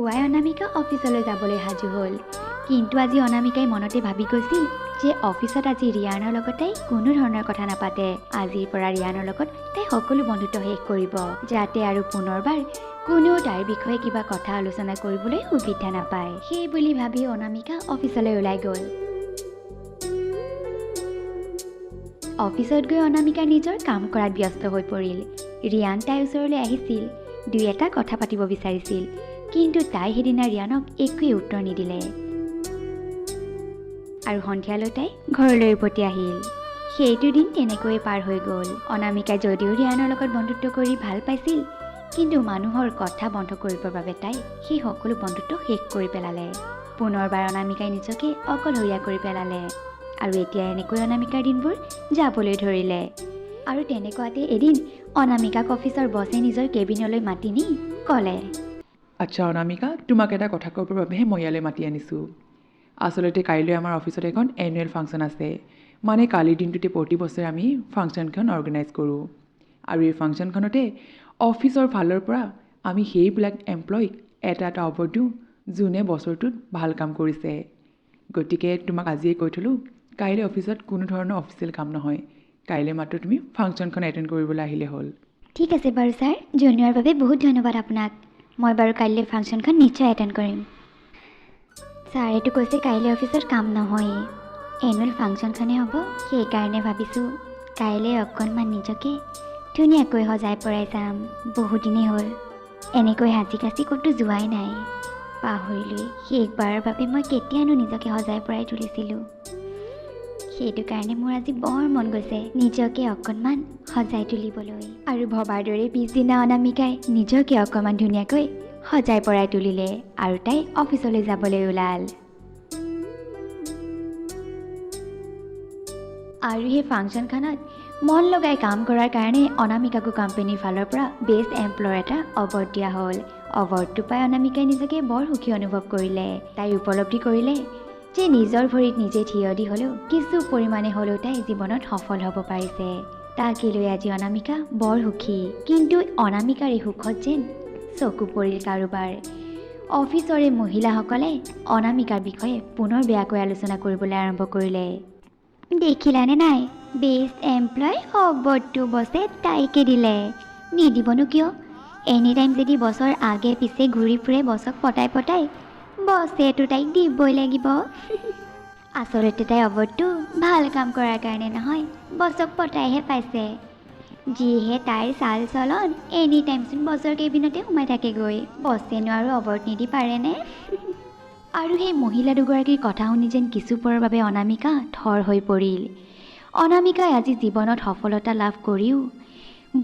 পুৱাই অনামিকা অফিচলৈ যাবলৈ সাজু হ'ল। কিন্তু আজি অনামিকাই মনতে ভাবি গৈছিল যে অফিচত আজি ৰিয়ানৰ লগত তাই কোনো ধৰণৰ কথা নাপাতে। আজিৰ পৰা ৰিয়ানৰ লগত তাই সকলো বন্ধুত্ব শেষ কৰিব, যাতে আৰু পুনৰবাৰ কোনেও তাইৰ বিষয়ে কিবা কথা আলোচনা কৰিবলৈ সুবিধা নাপায়। সেই বুলি ভাবি অনামিকা অফিচলৈ ওলাই গ'ল। অফিচত গৈ অনামিকা নিজৰ কাম কৰাত ব্যস্ত হৈ পৰিল। ৰিয়ান তাইৰ ওচৰলৈ আহিছিল, দুই এটা কথা পাতিব বিচাৰিছিল, কিন্তু তাই সেইদিনা ৰিয়ানক একোৱেই উত্তৰ নিদিলে আৰু সন্ধিয়ালৈ তাই ঘৰলৈ উভতি আহিল। সেইটো দিন তেনেকৈয়ে পাৰ হৈ গ'ল। অনামিকাই যদিও ৰিয়ানৰ লগত বন্ধুত্ব কৰি ভাল পাইছিল, কিন্তু মানুহৰ কথা বন্ধ কৰিবৰ বাবে তাই সেই সকলো বন্ধুত্ব শেষ কৰি পেলালে। পুনৰবাৰ অনামিকাই নিজকে অকলশৰীয়া কৰি পেলালে আৰু এতিয়া এনেকৈ অনামিকাৰ দিনবোৰ যাবলৈ ধৰিলে। আৰু তেনেকুৱাতে এদিন অনামিকাক অফিচৰ বছে নিজৰ কেবিনলৈ মাতি নি ক'লে, আচ্ছা অনামিকা, তোমাক এটা কথা ক'বৰ বাবেহে মই ইয়ালৈ মাতি আনিছোঁ। আচলতে কাইলৈ আমাৰ অফিচত এখন এনুৱেল ফাংচন আছে। মানে কালিৰ দিনটোতে প্ৰতি বছৰে আমি ফাংচনখন অৰ্গেনাইজ কৰোঁ আৰু এই ফাংচনখনতে অফিচৰ ফালৰ পৰা আমি সেইবিলাক এমপ্লয়ীক এটা এটা এৱাৰ্ড দিওঁ, যোনে বছৰটোত ভাল কাম কৰিছে। গতিকে তোমাক আজিয়েই কৈ থ'লোঁ, কাইলৈ অফিচত কোনো ধৰণৰ অফিচিয়েল কাম নহয়। কাইলৈ মাত্ৰ তুমি ফাংচনখন এটেণ্ড কৰিবলৈ আহিলে হ'ল। ঠিক আছে বাৰু ছাৰ, জনোৱাৰ বাবে বহুত ধন্যবাদ আপোনাক। মই বাৰু কাইলৈ ফাংচনখন নিশ্চয় এটেণ্ড কৰিম। ছাৰেতো কৈছে কাইলৈ অফিচত কাম নহয়েই, এনুৱেল ফাংচনখনেই হ'ব। সেইকাৰণে ভাবিছোঁ কাইলৈ অকণমান নিজকে ধুনীয়াকৈ সজাই পৰাই যাম। বহুদিনেই হ'ল এনেকৈ সাজি কাচি ক'তো যোৱাই নাই। পাহৰিলোৱেই শেষবাৰৰ বাবে মই কেতিয়ানো নিজকে সজাই পৰাই তুলিছিলোঁ। সেইটো কাৰণে মোৰ আজি বৰ মন গৈছে নিজকে অকণমান সজাই তুলিবলৈ। আৰু ভবাৰ দৰে পিছদিনা অনামিকাই নিজকে অকণমান ধুনীয়াকৈ সজাই পৰাই তুলিলে আৰু তাই অফিচলৈ যাবলৈ ওলাল। আৰু সেই ফাংচনখনত মন লগাই কাম কৰাৰ কাৰণে অনামিকাকো কোম্পানীৰ ফালৰ পৰা বেষ্ট এমপ্লয় এটা এৱাৰ্ড দিয়া হ'ল। এৱাৰ্ডটো পাই অনামিকাই নিজকে বৰ সুখী অনুভৱ কৰিলে। তাই উপলব্ধি কৰিলে যে নিজৰ ভৰিত নিজে থিয় দি হ'লেও কিছু পৰিমাণে হ'লেও তাই জীৱনত সফল হ'ব পাৰিছে। তাকে লৈ আজি অনামিকা বৰ সুখী। কিন্তু অনামিকাৰ এই সুখত যেন চকু পৰিল কাৰোবাৰ। অফিচৰে মহিলাসকলে অনামিকাৰ বিষয়ে পুনৰ বেয়াকৈ আলোচনা কৰিবলৈ আৰম্ভ কৰিলে। দেখিলানে নাই, বেষ্ট এমপ্লয় খবৰটো বছে তাইকে দিলে। নিদিবনো কিয়, এনি টাইম যদি বছৰ আগে পিছে ঘূৰি ফুৰে বছক পতাই পতাই, বছেতো তাইক দিবই লাগিব। আচলতে তাই অৱৰ্ডটো ভাল কাম কৰাৰ কাৰণে নহয়, বছক পতাইহে পাইছে। যিহে তাইৰ চাল চলন, এনি টাইমচোন বছৰ কেবিনতে সোমাই থাকেগৈ, বছেনো আৰু অৱৰ্ড নিদি পাৰেনে? আৰু সেই মহিলা দুগৰাকীৰ কথা শুনি যেন কিছুপৰৰ বাবে অনামিকা থৰ হৈ পৰিল। অনামিকাই আজি জীৱনত সফলতা লাভ কৰিও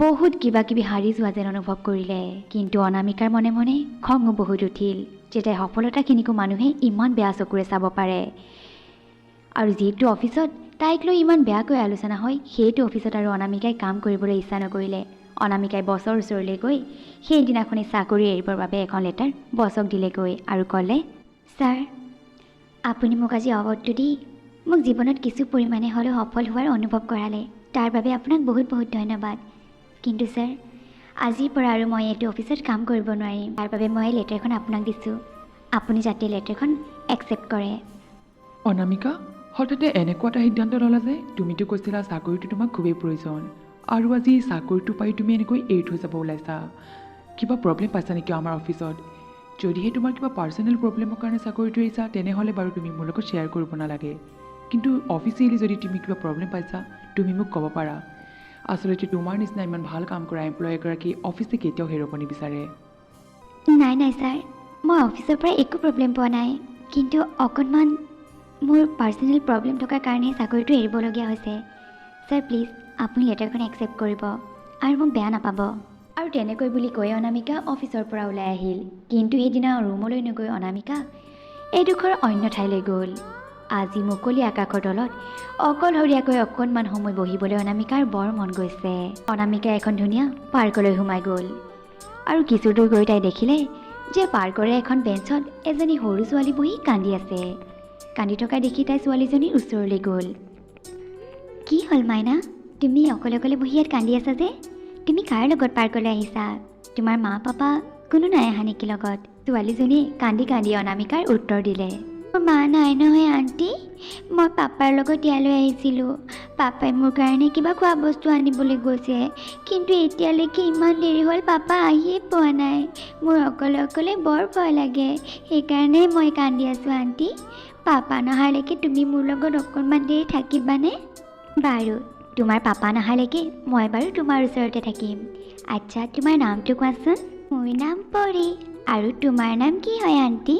বহুত কিবা কিবি হাৰি যোৱা যেন অনুভৱ কৰিলে। কিন্তু অনামিকাৰ মনে মনে খঙো বহুত উঠিল যে তাইৰ সফলতাখিনিকো মানুহে ইমান বেয়া চকুৰে চাব পাৰে। আৰু যিটো অফিচত তাইক লৈ ইমান বেয়াকৈ আলোচনা হয়, সেইটো অফিচত আৰু অনামিকাই কাম কৰিবলৈ ইচ্ছা নকৰিলে। অনামিকাই বছৰ ওচৰলৈ গৈ সেইদিনাখনি চাকৰি এৰিবৰ বাবে এখন লেটাৰ বছক দিলেগৈ আৰু ক'লে, ছাৰ, আপুনি মোক আজি এৱাৰ্ডটো দি মোক জীৱনত কিছু পৰিমাণে হ'লেও সফল হোৱাৰ অনুভৱ কৰালে, তাৰ বাবে আপোনাক বহুত বহুত ধন্যবাদ। কিন্তু ছাৰ, আজিৰ পৰা আৰু মই এইটো অফিচত কাম কৰিব নোৱাৰিম। তাৰ বাবে মই লেটাৰখন আপোনাক দিছোঁ, আপুনি যাতে লেটাৰখন একচেপ্ট কৰে। অনামিকা, হঠাতে এনেকুৱা এটা সিদ্ধান্ত ল'লা যে? তুমিতো কৈছিলা চাকৰিটো তোমাক খুবেই প্ৰয়োজন, আৰু আজি চাকৰিটো পাই তুমি এনেকৈ এৰি থৈ যাব ওলাইছা। কিবা প্ৰব্লেম পাইছা নেকি আমাৰ অফিচত? যদিহে তোমাৰ কিবা পাৰ্চনেল প্ৰব্লেমৰ কাৰণে চাকৰিটো এৰিছা, তেনেহ'লে বাৰু তুমি মোৰ লগত শ্বেয়াৰ কৰিব নালাগে। কিন্তু অফিচিয়েলি যদি তুমি কিবা প্ৰব্লেম পাইছা, তুমি মোক ক'ব পাৰা। আচলতে তোমাৰ নিচিনা ইমান ভাল কাম কৰা এমপ্লয় এগৰাকী অফিচে কেতিয়াও হেৰুৱাব নিবিচাৰে। নাই নাই ছাৰ, মই অফিচৰ পৰা একো প্ৰব্লেম পোৱা নাই, কিন্তু অকণমান মোৰ পাৰ্চনেল প্ৰব্লেম থকাৰ কাৰণে চাকৰিটো এৰিবলগীয়া হৈছে। ছাৰ প্লিজ আপুনি লেটাৰখন একচেপ্ট কৰিব আৰু মোক বেয়া নাপাব। আৰু তেনেকৈ বুলি কৈ অনামিকা অফিচৰ পৰা ওলাই আহিল। কিন্তু সেইদিনা ৰুমলৈ নগৈ অনামিকা এডোখৰ অন্য ঠাইলৈ গ'ল। আজি মুকলি আকাশৰ তলত অকলশৰীয়াকৈ অকণমান সময় বহিবলৈ অনামিকাৰ বৰ মন গৈছে। অনামিকা এখন ধুনীয়া পাৰ্কলৈ সোমাই গ'ল আৰু কিছু দূৰ গৈ তাই দেখিলে যে পাৰ্কৰে এখন বেঞ্চত এজনী সৰু ছোৱালী বহি কান্দি আছে। কান্দি থকা দেখি তাই ছোৱালীজনীৰ ওচৰলৈ গ'ল। কি হ'ল মাইনা, তুমি অকলে অকলে বহি ইয়াত কান্দি আছা যে? তুমি কাৰ লগত পাৰ্কলৈ আহিছা? তোমাৰ মা পাপা কোনো নাই অহা নেকি লগত? ছোৱালীজনীয়ে কান্দি কান্দি অনামিকাৰ উত্তৰ দিলে, মোৰ মা নাই নহয় আণ্টি, মই পাপাৰ লগত ইয়ালৈ আহিছিলোঁ। পাপাই মোৰ কাৰণে কিবা খোৱা বস্তু আনিবলৈ গৈছে, কিন্তু এতিয়ালৈকে ইমান দেৰি হ'ল, পাপা আহিয়ে পোৱা নাই। মোৰ অকলে অকলে বৰ ভয় লাগে, সেইকাৰণে মই কান্দি আছোঁ আণ্টি। পাপা নহালৈকে তুমি মোৰ লগত অকণমান দেৰি থাকিবানে? বাৰু, তোমাৰ পাপা নহালৈকে মই বাৰু তোমাৰ ওচৰতে থাকিম। আচ্ছা, তোমাৰ নামটো কোৱাচোন। মোৰ নাম পৰী। আৰু তোমাৰ নাম কি হয় আণ্টি?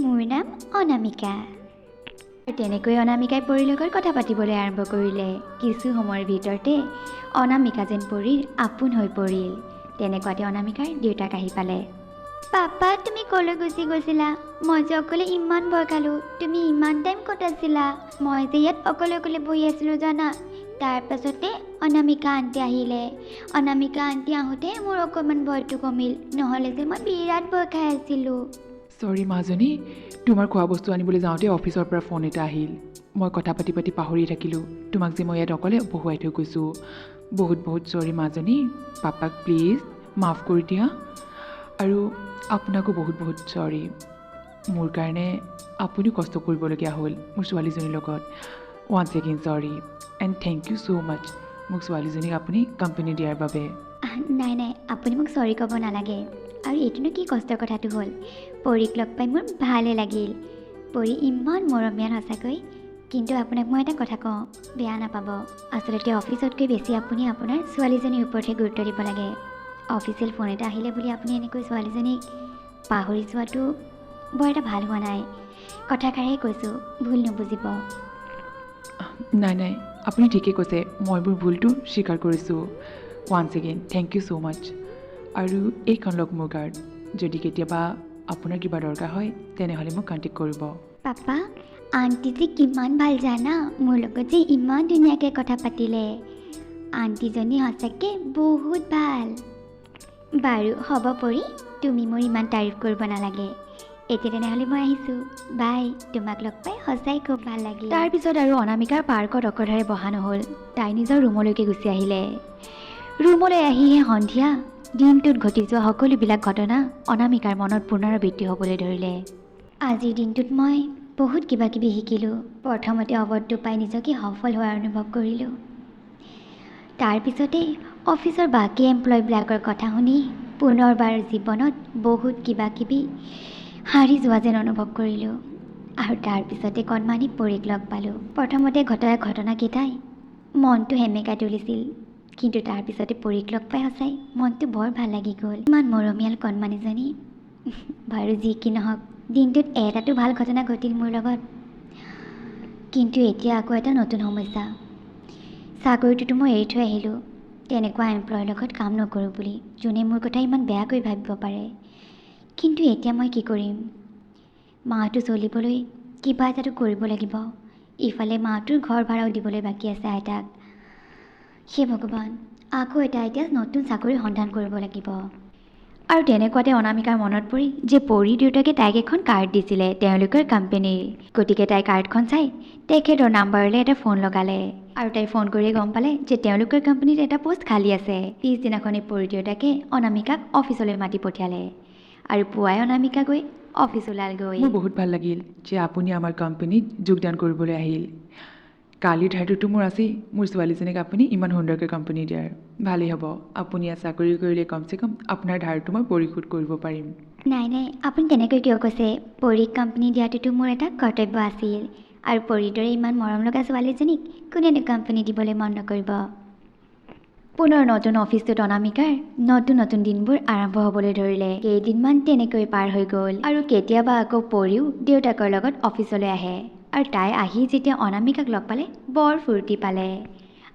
মোৰ নাম অনামিকা। তেনেকৈ অনামিকাই পৰীৰ লগত কথা পাতিবলৈ আৰম্ভ কৰিলে। কিছু সময়ৰ ভিতৰতে অনামিকা যেন পৰীৰ আপোন হৈ পৰিল। তেনেকুৱাতে অনামিকাৰ দেউতাক আহি পালে। পাপা, তুমি ক'লৈ গুচি গৈছিলা? মই যে অকলে ইমান ভয় খালোঁ। তুমি ইমান টাইম ক'ত আছিলা? মই যে ইয়াত অকলে অকলে বহি আছিলোঁ জানা। তাৰপাছতে অনামিকা আণ্টি আহিলে। অনামিকা আণ্টি আহোঁতে মোৰ অকণমান ভয়টো কমিল, নহ'লে যে মই বিৰাট ভয় খাই আছিলোঁ। চৰি মাজনী, তোমাৰ খোৱা বস্তু আনিবলৈ যাওঁতে অফিচৰ পৰা ফোন এটা আহিল। মই কথা পাতি পাতি পাহৰি থাকিলোঁ তোমাক যে মই ইয়াত অকলে বহুৱাই থৈ গৈছোঁ। বহুত বহুত চৰি মাজনী। পাপাক প্লিজ মাফ কৰি দিয়া আৰু আপোনাকো বহুত বহুত চৰি। মোৰ কাৰণে আপুনিও কষ্ট কৰিবলগীয়া হ'ল মোৰ ছোৱালীজনীৰ লগত। Once again sorry and thank you so much মোক ছোৱালীজনীক আপুনি কোম্পানী দিয়াৰ বাবে। নাই নাই, আপুনি মোক চৰি ক'ব নালাগে। আৰু এইটোনো কি কষ্টৰ কথাটো হ'ল? পৰীক লগ পাই মোৰ ভালে লাগিল। পৰী ইমান মৰমীয়াল সঁচাকৈ। কিন্তু আপোনাক মই এটা কথা কওঁ, বেয়া নাপাব। আচলতে অফিচতকৈ বেছি আপুনি আপোনাৰ ছোৱালীজনীৰ ওপৰতহে গুৰুত্ব দিব লাগে। অফিচিয়েল ফোন এটা আহিলে বুলি আপুনি এনেকৈ ছোৱালীজনীক পাহৰি যোৱাটো বৰ এটা ভাল হোৱা নাই। কথাষাৰহে কৈছোঁ, ভুল নুবুজিব। নাই নাই, আপুনি ঠিকেই কৈছে। মই মোৰ ভুলটো স্বীকাৰ কৰিছোঁ। Once again thank you so much। আৰু এইখন লওক মোৰ কাৰ্ড। যদি কেতিয়াবা আপোনাৰ কিবা দৰকাৰ হয়, তেনেহ'লে মোক কণ্টেক্ট কৰিব। পাপা, আণ্টি যে কিমান ভাল জানা? মোৰ লগত যে ইমান ধুনীয়াকৈ কথা পাতিলে। আণ্টিজনী সঁচাকৈ বহুত ভাল। বাৰু হ'ব পৰী, তুমি মোৰ ইমান তাৰিফ কৰিব নালাগে। এতিয়া তেনেহ'লে মই আহিছোঁ, বাই। তোমাক লগ পাই সঁচাই খুব ভাল লাগিল। তাৰপিছত আৰু অনামিকাৰ পাৰ্কত অকলশৰে বহা নহ'ল। তাই নিজৰ ৰুমলৈকে গুচি আহিলে। ৰুমলৈ আহিহে সন্ধিয়া দিনটোত ঘটি যোৱা সকলোবিলাক ঘটনা অনামিকাৰ মনত পুনৰাবৃত্তি হ'বলৈ ধৰিলে। আজিৰ দিনটোত মই বহুত কিবা কিবি শিকিলোঁ। প্ৰথমতে অৱাৰ্ডটো পাই নিজকে সফল হোৱাৰ অনুভৱ কৰিলোঁ। তাৰপিছতেই অফিচৰ বাকী এমপ্লয়বিলাকৰ কথা শুনি পুনৰবাৰ জীৱনত বহুত কিবা কিবি হাৰি যোৱা যেন অনুভৱ কৰিলোঁ। আৰু তাৰপিছতে কণমানি পৰীক লগ পালোঁ। প্ৰথমতে ঘটা ঘটনাকেইটাই মনটো সেমেকাই তুলিছিল, কিন্তু তাৰপিছতে পৰীক লগ পাই সঁচাই মনটো বৰ ভাল লাগি গ'ল। ইমান মৰমীয়াল কণমানিজনী। বাৰু যি কি নহওক, দিনটোত এটাতো ভাল ঘটনা ঘটিল মোৰ লগত। কিন্তু এতিয়া আকৌ এটা নতুন সমস্যা। চাকৰিটোতো মই এৰি থৈ আহিলোঁ তেনেকুৱা এমপ্লয়ৰ লগত কাম নকৰোঁ বুলি, যোনে মোৰ কথা ইমান বেয়াকৈ ভাবিব পাৰে। কিন্তু এতিয়া মই কি কৰিম? মাহটো চলিবলৈ কিবা এটাতো কৰিব লাগিব। ইফালে মাহটোৰ ঘৰ ভাড়াও দিবলৈ বাকী আছে আইতাক। হে ভগৱান, আকৌ এটা এতিয়া নতুন চাকৰিৰ সন্ধান কৰিব লাগিব। আৰু তেনেকুৱাতে অনামিকাৰ মনত পৰিল যে পৰীৰ দেউতাকে তাইক এখন কাৰ্ড দিছিলে তেওঁলোকৰ কোম্পেনীৰ। গতিকে তাই কাৰ্ডখন চাই তেখেতৰ নাম্বাৰলৈ এটা ফোন লগালে আৰু তাই ফোন কৰিয়ে গম পালে যে তেওঁলোকৰ কোম্পানীত এটা পষ্ট খালী আছে। পিছদিনাখনি পৰীৰ দেউতাকে অনামিকাক অফিচলৈ মাতি পঠিয়ালে আৰু পুৱাই অনামিকা গৈ অফিচ ওলালগৈ। মোৰ বহুত ভাল লাগিল যে আপুনি আমাৰ কোম্পানীত যোগদান কৰিবলৈ আহিল। কালিৰ ধাৰটোতো মোৰ আছেই, মোৰ ছোৱালীজনীক আপুনি ইমান সুন্দৰকৈ কোম্পানী দিয়াৰ। ভালেই হ'ব, আপুনি ইয়াত চাকৰি কৰিলে কমচে কম আপোনাৰ ধাৰটো মই পৰিশোধ কৰিব পাৰিম। নাই নাই, আপুনি তেনেকৈ কিয় কৈছে? পৰীক কোম্পানী দিয়াটোতো মোৰ এটা কৰ্তব্য আছিল। আৰু পৰীৰ দৰে ইমান মৰম লগা ছোৱালীজনীক কোনেনো কোম্পানী দিবলৈ মন নকৰিব? পুনৰ নতুন অফিচটোত অনামিকাৰ নতুন নতুন দিনবোৰ আৰম্ভ হ'বলৈ ধৰিলে। কেইদিনমান তেনেকৈ পাৰ হৈ গ'ল আৰু কেতিয়াবা আকৌ পৰীও দেউতাকৰ লগত অফিচলৈ আহে আৰু তাই আহি যেতিয়া অনামিকাক লগ পালে, বৰ ফূৰ্তি পালে।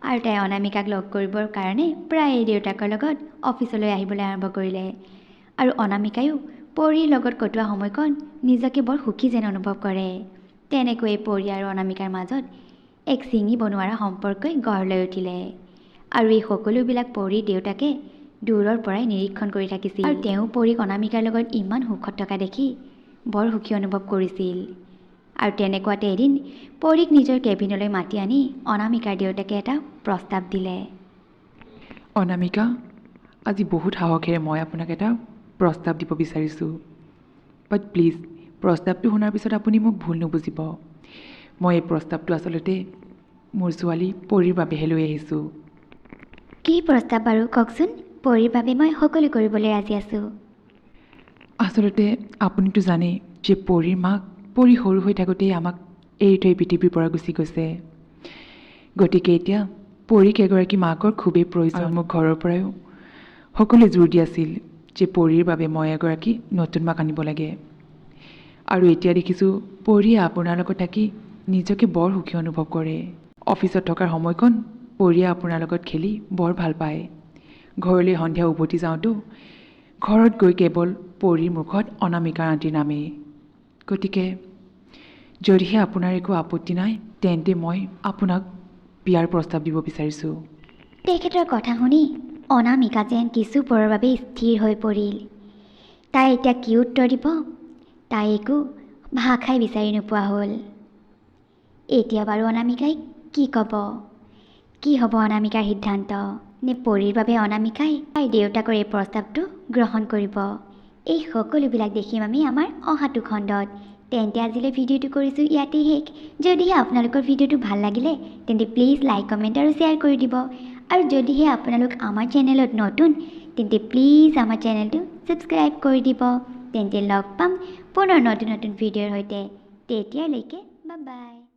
আৰু তাই অনামিকাক লগ কৰিবৰ কাৰণে প্ৰায়ে দেউতাকৰ লগত অফিচলৈ আহিবলৈ আৰম্ভ কৰিলে। আৰু অনামিকায়ো পৰীৰ লগত কটোৱা সময়কণ নিজকে বৰ সুখী যেন অনুভৱ কৰে। তেনেকৈয়ে পৰী আৰু অনামিকাৰ মাজত এক ছিঙিব নোৱাৰা সম্পৰ্কই গঢ় লৈ উঠিলে। আৰু এই সকলোবিলাক পৰীৰ দেউতাকে দূৰৰ পৰাই নিৰীক্ষণ কৰি থাকিছিল আৰু তেওঁ পৰীক অনামিকাৰ লগত ইমান সুখত থকা দেখি বৰ সুখী অনুভৱ কৰিছিল। আৰু তেনেকুৱাতে এদিন পৰীক নিজৰ কেবিনলৈ মাতি আনি অনামিকাৰ দেউতাকে এটা প্ৰস্তাৱ দিলে। অনামিকা, আজি বহুত সাহসেৰে মই আপোনাক এটা প্ৰস্তাৱ দিব বিচাৰিছোঁ। বাট প্লিজ, প্ৰস্তাৱটো শুনাৰ পিছত আপুনি মোক ভুল নুবুজিব। মই এই প্ৰস্তাৱটো আচলতে মোৰ ছোৱালী পৰীৰ বাবেহে লৈ আহিছোঁ। কি প্ৰস্তাৱ বাৰু কওকচোন? পৰীৰ বাবে মই সকলো কৰিবলৈ ৰাজি আছোঁ। আচলতে আপুনিতো জানেই যে পৰীৰ মাক পৰী সৰু হৈ থাকোঁতেই আমাক এৰি থৈ পৃথিৱীৰ পৰা গুচি গৈছে। গতিকে এতিয়া পৰীক এগৰাকী মাকৰ খুবেই প্ৰয়োজন। মোক ঘৰৰ পৰাও সকলোৱে জোৰ দি আছিল যে পৰীৰ বাবে মই এগৰাকী নতুন মাক আনিব লাগে। আৰু এতিয়া দেখিছোঁ পৰীয়ে আপোনাৰ লগত থাকি নিজকে বৰ সুখী অনুভৱ কৰে। অফিচত থকাৰ সময়কণ পৰীয়ে আপোনাৰ লগত খেলি বৰ ভাল পায়। ঘৰলৈ সন্ধিয়া উভতি যাওঁতেও ঘৰত গৈ কেৱল পৰীৰ মুখত অনামিকা আণ্টিৰ নামেই। গতিকে যদিহে আপোনাৰ একো আপত্তি নাই, তেন্তে মই আপোনাক বিয়াৰ প্ৰস্তাৱ দিব বিচাৰিছোঁ। তেখেতৰ কথা শুনি অনামিকা যেন কিছু পৰৰ বাবে স্থিৰ হৈ পৰিল। তাই এতিয়া কি উত্তৰ দিব, তাই একো ভাষাই বিচাৰি নোপোৱা হ'ল। এতিয়া বাৰু অনামিকাই কি ক'ব? কি হ'ব অনামিকাৰ সিদ্ধান্ত? নে পৰীৰ বাবে অনামিকাই তাইৰ দেউতাকৰ এই প্ৰস্তাৱটো গ্ৰহণ কৰিব? এই সকলোবিলাক দেখিম আমি আমাৰ অহাটো খণ্ডত। তেন্তে আজিলৈ ভিডিঅ'টো কৰিছোঁ ইয়াতেই শেষ। যদিহে আপোনালোকৰ ভিডিঅ'টো ভাল লাগিলে, তেন্তে প্লিজ লাইক, কমেণ্ট আৰু শ্বেয়াৰ কৰি দিব। আৰু যদিহে আপোনালোক আমাৰ চেনেলত নতুন, তেন্তে প্লিজ আমাৰ চেনেলটো ছাবস্ক্ৰাইব কৰি দিব। তেন্তে লগ পাম পুনৰ নতুন নতুন ভিডিঅ'ৰ সৈতে। তেতিয়ালৈকে বাই বাই।